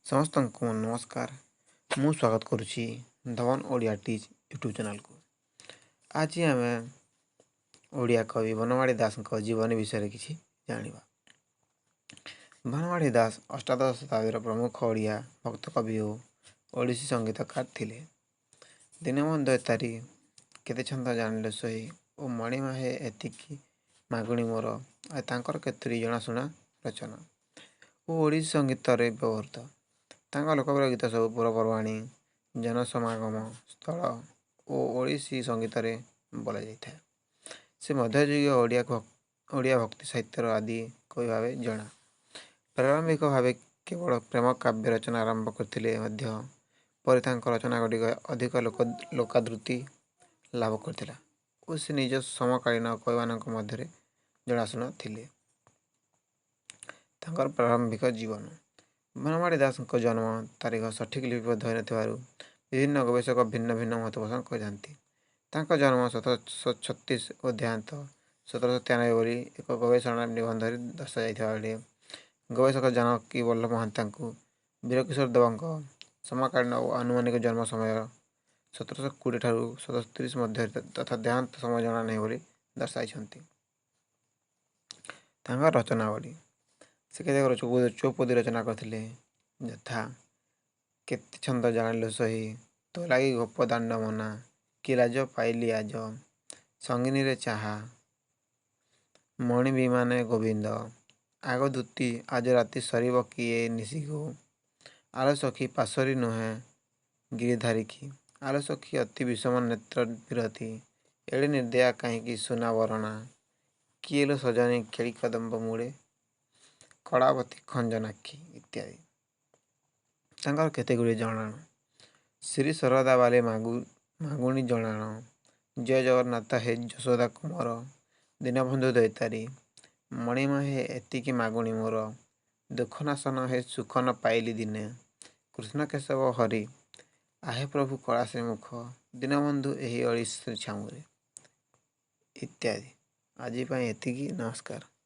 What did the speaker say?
ସମସ୍ତଙ୍କୁ ନମସ୍କାର। ମୁଁ ସ୍ୱାଗତ କରୁଛି ଧବନ ଓଡ଼ିଆ ଟିଚ୍ ୟୁଟ୍ୟୁବ୍ ଚ୍ୟାନେଲ୍କୁ। ଆଜି ଆମେ ଓଡ଼ିଆ କବି ବନମାଳୀ ଦାସଙ୍କ ଜୀବନୀ ବିଷୟରେ କିଛି ଜାଣିବା। ବନମାଳୀ ଦାସ ଅଷ୍ଟାଦଶ ଶତାବ୍ଦୀର ପ୍ରମୁଖ ଓଡ଼ିଆ ଭକ୍ତ କବି ଓ ଓଡ଼ିଶୀ ସଙ୍ଗୀତକାର ଥିଲେ। ଦୀନବନ୍ଧୁ ଦୈତାରୀ, କେତେ ଛନ୍ଦ ଜାଣିଲେ ସହି ଓ ମଣିମା ହେ ଏତିକି ମାଗୁଣି ମୋର ତାଙ୍କର କେତୋଟି ଜଣାଶୁଣା ରଚନା ଓ ଓଡ଼ିଶୀ ସଙ୍ଗୀତରେ ବ୍ୟବହୃତ। ତାଙ୍କ ଲୋକପ୍ରିୟ ଗୀତ ସବୁ ପର୍ବପର୍ବାଣୀ, ଜନସମାଗମ ସ୍ଥଳ ଓ ଓଡ଼ିଶୀ ସଙ୍ଗୀତରେ ବୋଲାଯାଇଥାଏ। ସେ ମଧ୍ୟଯୁଗୀୟ ଓଡ଼ିଆ ଭକ୍ତି ସାହିତ୍ୟର ଆଦି କବି ଭାବେ ଜଣା। ପ୍ରାରମ୍ଭିକ ଭାବେ କେବଳ ପ୍ରେମ କାବ୍ୟ ରଚନା ଆରମ୍ଭ କରିଥିଲେ ମଧ୍ୟ ପରେ ତାଙ୍କ ରଚନା ଗୁଡ଼ିକ ଅଧିକ ଲୋକାଦୃତି ଲାଭ କରିଥିଲା ଓ ସେ ନିଜ ସମକାଳୀନ କବିମାନଙ୍କ ମଧ୍ୟରେ ଜଣାଶୁଣା ଥିଲେ। ତାଙ୍କର ପ୍ରାରମ୍ଭିକ ଜୀବନ। ବନମାଳୀ ଦାସଙ୍କ ଜନ୍ମ ତାରିଖ ସଠିକ୍ ଲିପିବଦ୍ଧ ହୋଇନଥିବାରୁ ବିଭିନ୍ନ ଗବେଷକ ଭିନ୍ନ ଭିନ୍ନ ମତ ପୋଷଣ କରିଥାନ୍ତି। ତାଙ୍କ ଜନ୍ମ 1736 ଓ ଦେହାନ୍ତ 1793 ବୋଲି ଏକ ଗବେଷଣା ନିବନ୍ଧରେ ଦର୍ଶାଯାଇଥିବା ବେଳେ ଗବେଷକ ଜାନକୀ ବଲ୍ଲଭ ମହାନ୍ତିଙ୍କୁ ବୀରକିଶୋର ଦେବଙ୍କ ସମକାଳୀନ ଓ ଆନୁମାନିକ ଜନ୍ମ ସମୟ 1720 ଠାରୁ 1730 ମଧ୍ୟରେ ତଥା ଦେହାନ୍ତ ସମୟ ଜଣା ନାହିଁ ବୋଲି ଦର୍ଶାଇଛନ୍ତି। ତାଙ୍କ ରଚନାବଳୀ। ସେ କେତେକ ଚୌପଦୀ ରଚନା କରିଥିଲେ, ଯଥା କେତେ ଛନ୍ଦ ଜାଣିଲୁ ସହି, ତୋ ଲାଗି ଗୋପ ଦାଣ୍ଡ ମନା, କି ଲାଜ ପାଇଲି ଆଜ, ସଙ୍ଗିନୀରେ ଚାହା, ମଣି ବିମାନେ ଗୋବିନ୍ଦ, ଆଗ ଦୂତୀ ଆଜ ରାତି ସରିବ କି ଏ ନିଶିଗୋ, ଆଲୋ ସଖୀ ପାଶୋରି ନୁହେଁ ଗିରିଧାରୀକି, ଆଲୋ ସଖୀ ଅତି ବିଷମ ନେତ୍ର ବିରତି, ଏଡ଼େ ନିର୍ଦ୍ଦୟା କାହିଁକି ସୁନା ବରଣା, କିଏ ଲୋ ସଜନୀ କେଳି କଦମ୍ବ ମୂଳେ, କଳାବତୀ ଖଞ୍ଜନାକ୍ଷୀ ଇତ୍ୟାଦି। ତାଙ୍କର କେତେଗୁଡ଼ିଏ ଜଣାଣ। ଶ୍ରୀ ଶରଧା ବାଲି ମାଗୁଣି ଜଣାଣ, ଜୟ ଜଗନ୍ନାଥ ହେ ଯଶୋଦା କୁମର, ଦୀନବନ୍ଧୁ ଦୈତାରୀ, ମଣିମା ହେ ଏତିକି ମାଗୁଣି ମୋର, ଦୁଃଖନାଶନ ହେ ସୁଖ ନ ପାଇଲି ଦିନେ, କୃଷ୍ଣ କେଶବ ହରି, ଆହେ ପ୍ରଭୁ କଳା ଶ୍ରୀମୁଖ, ଦୀନବନ୍ଧୁ ଏହି ଅଳି ଶ୍ରୀ ଛାମୁରେ ଇତ୍ୟାଦି। ଆଜି ପାଇଁ ଏତିକି। ନମସ୍କାର।